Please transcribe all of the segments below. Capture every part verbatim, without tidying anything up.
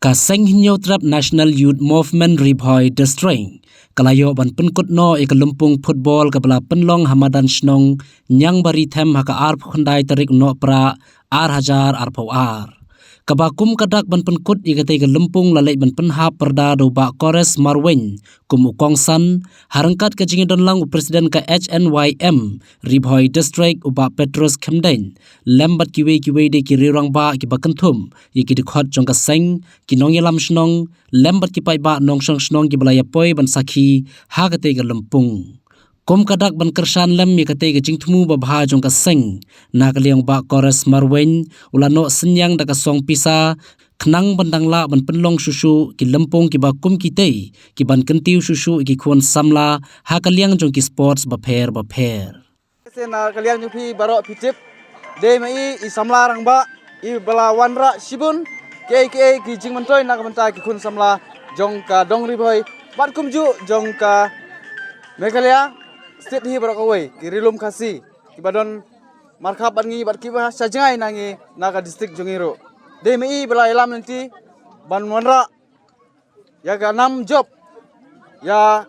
Ka Seng Hynñiewtrep National Youth Movement Ri Bhoi District ka la ïoh ban pynkut noh ïa ka lympung football kaba la pynlong ha madan shnong Ñiangbarithem ha ka arphew khyndai tarik u Nohprah ar hajar arphew ar. Kaba kum ka dak ban pynkut ïa katei ka lympung la leit ban pynhap pyrda da u Bah Kores Marwein kum u kongsan, ha ryngkat ka jingïadon lang u President ka H N Y M Ri Bhoi District u Bah Petrus Khymdeiñ, lem bad kiwei kiwei de ki riew rangbah kiba kynthup ïa ki dkhot jong ka seng, ki nongïalam shnong, lem bad ki paidbah nongshong shnong kiba la ïa poi ban sakhi ha katei ka lympung. Kum ka dak ban kyrshan lem ïa katei ka jingthmu babha jong ka seng, na ka liang u Bah Kores Marwein u la noh synñiang da ka song pisa, khnang ban dang lah ban pynlong shuh shuh ki lympung kiba kum kitei, kiban kyntiew shuh shuh ïa ki khun samla ha ka liang jong ki sports bapher bapher. Sien na ka liang jong phi baroh phi tip, dei ma i, i samla rangbah iba la wanrah shibun kiei kiei ki jingmyntoi na ka bynta ki khun samla jong ka dong Ri Bhoi bad kumjuh jong ka Meghalaya state hi baroh kawei, ki ri lum Khasi kiba don markhap bad ngi bad kiba sha jngai na ngi na ka district jong ngi ruh. Dei ma i ba la ïalam lynti ban wanrah ïa ka nam jop ïa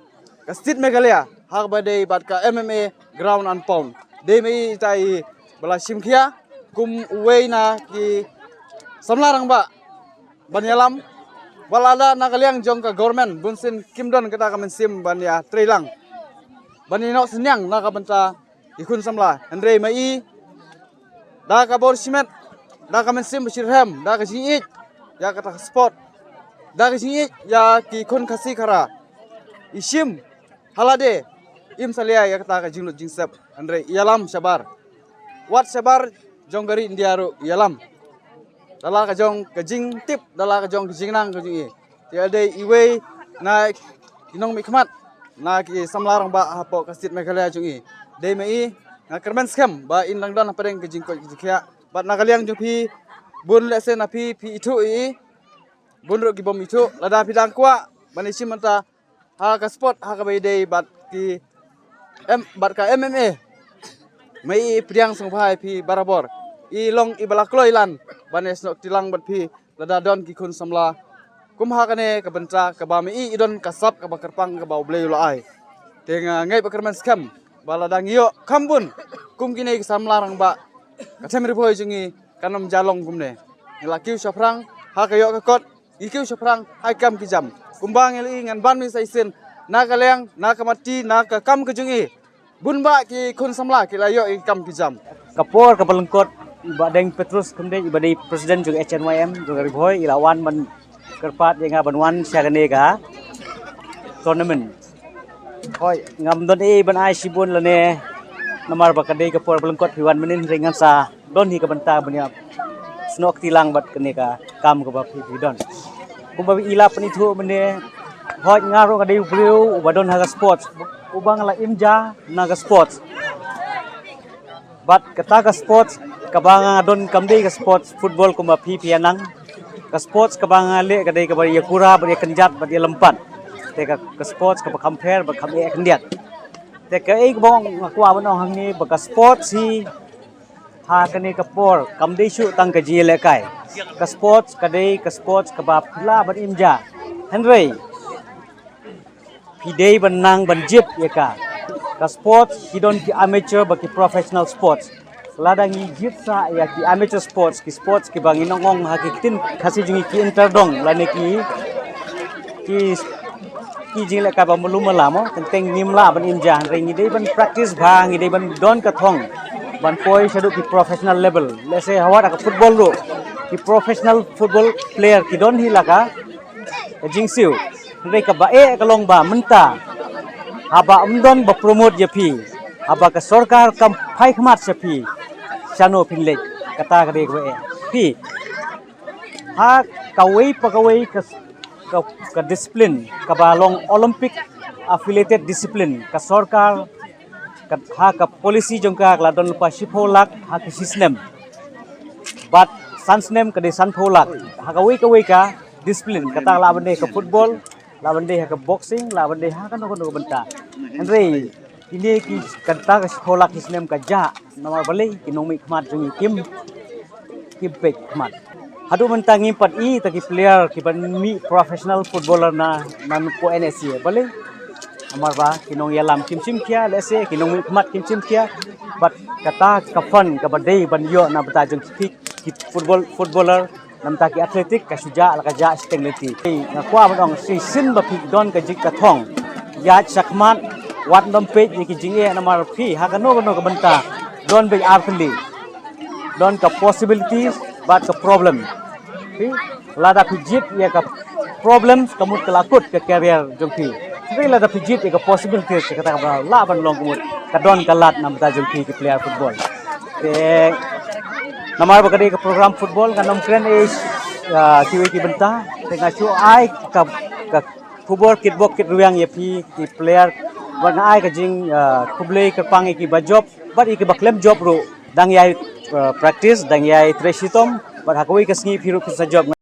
ka state Meghalaya ha kaba dei bad ka M M A ground and pound. Dei ma i ita i ba la shim khia kum uwei na ki samla rangbah ban ïalam, wat lada na ka liang jong ka government bunsien kim don kata ka mynsiem ban ïatreilang, ban ïanoh synñiang na ka bynta ki khun samla, hynrei ma i da ka bor shimet, da ka mynsiem ba shitrhem, da ka jingïeit ïa kata ka sport, da ka jingïeit ïa ki khun Khasi Khara, i shim ha lade, im salia ïa kata ka jinglut jingsep, hynrei i ïalam shabar. Wat shabar jong ka ri India ruh i ïalam da la ka jong ka jingtip, da la ka jong ka jingnang ka jong i. Te i dei iwei na ki nongmihkhmat na ki samla rangbah hapoh ka state Meghalaya jong i. Dei ma i, nga kyrmen skhem ba in dang don hapdeng ka jingkoit ka jingkhiah. Bad na ka liang jong phi, bun lehse na phi phi ithuh ïa i, bun ruh ki bym ithuh. Lada phi dang kwah ban ïashim bynta ha ka sport ha kaba ïadei bad ki, em, bad ka M M A, ma i pdiang sngewbha ïa phi barabor. I long iba la kloi lan ban ïasnoh kti lang bad phi lada don ki khun samla kum ha kane ka bynta kaba ma i i don ka sap kaba kyrpang kaba U Blei u la ai. Te nga ngeit ba kyrmen skhem ba lada ngi ïoh kham bun kum kine ki samla rangbah, ka them Ri Bhoi jong ngi kan ym ja long kumne. Ngi la kiew shaphrang ha ka ïoh ka kot, ngi kiew shaphrang ha ki kam ki jam. Kumba ngi la i, ngan ban mih sa shisien na ka liang, na ka mati, na ka kam ka jong i. Bun bah ki khun samla ki la ïoh ïa ki kam ki jam. Ka por kaba lyngkot, i Bah Deng Petrus Khymdeiñ, iba dei president jong H N Y M jong ka Ri Bhoi, i la wan ban kyrpad ïa nga ban wan sha kane ka tournament. Hooid, ngam don ei ban ai shibun lane, namar ba ka dei ka por ba lyngkot phi wan mynnin, hynrei ngan sa don hi ka bynta ban ïasnoh kti lang bad kane ka kam kaba phi phi don. Kumba i la pynithuh mynne, hooid, nga ruh nga dei u briew uba don ha ka sports, uba nga la im ja na ka sports. Bad kata ka sports kaba nga don kam dei ka sports football kumba phi phi ïa nang. Ka sports kaba nga leh ka dei kaba ïa kura bad ïa kynjat bad ïa lympat. Te ka, ka sports kaba kham pher bad kham ïa khyndiat. Te kaei kaba nga kwah ban ong hangne ba ka sports hi ha kane ka por kam dei shuh tang ka jingïalehkai. Ka sports ka dei ka sports kaba phi lah ban im ja. Hynrei phi dei ban nang ban jied ïa ka. Ka sports ki don ki amateur bad ki professional sports. Lada ngi jied sa ïa ki amateur sports, ki sports kiba ngi nong ong ha ki ktien Khasi jong ngi ki interdong lane ki, ki, ki jingleh kaba mluh mala mo, teng teng ngim lah ban im ja, hynrei ngi dei ban practice bha, ngi dei ban don ka thong ban poi shaduh ki professional level. Lehse hawat ka football ruh, ki professional football player ki don hi la ka ka jingsiew. Hynrei kaba eh ka long ba mynta haba ym don ba promote ïa phi, haba ka sorkar kam phai khmat sha phi, shano phin leit? Kata ka dei kaba eh. Phi, ha kawei pa kawei ka, ka, ka discipline kaba long Olympic affiliated discipline, ka sorkar ka, ha ka policy jong ka, ka la don lypa shiphew lak ha ki shisnem. Bad san snem ka dei sanphew lak. Ha kawei kawei ka discipline, kata lah ban dei ka football, lah ban dei ha ka boxing, lah ban dei ha kano kano ka bynta. Hynrei kine ki, kata ka shiphew lak shisnem ka jah, namar balei? Ki nongmihkhmat jong ngi kim, kim peit khmat. Haduh mynta ngim pat i ta ki player ki ban mih professional footballer na, na poh N S C balei. Namar ba ki nongïalam kim shim khia, lehse ki nongmihkhmat kim shim khia. Bad kata ka fund kaba dei ban ïoh na bynta jong ki, ki football, footballer, na bynta ki athletic, ka shu jah la ka jah shiteng lynti. Nga kwah ban ong shisien ba phi don ka jingkyrpad, ïaid shakhmat, wat nym peit ïa ki jingeh namar phi ha kano kano ka bynta don beit ar tylli. Don ka possibilities bad ka problem. Phi, lada phi jied ïa ka problem, ka mut ka la kut ka career jong phi. Hynrei lada phi jied ïa ka possibilities, kata kaba lah ban long, ka mut ka don ka lad na bynta jong phi ki player football. Te namar ba ka dei ka program football, ngan ym kren ei, ah, kiwei ki bynta. Te nga shu ai ka, ka khubor kitbok kitrwiang ïa phi ki player. Bad nga ai ka jing, ah, khublei kyrpang ïa kiba jop bad ïa kiba khlem jop ruh, dang ïai, ah, practice, dang ïai trei shitom, bad ha kawei ka sngi phi ruh phin sa jop.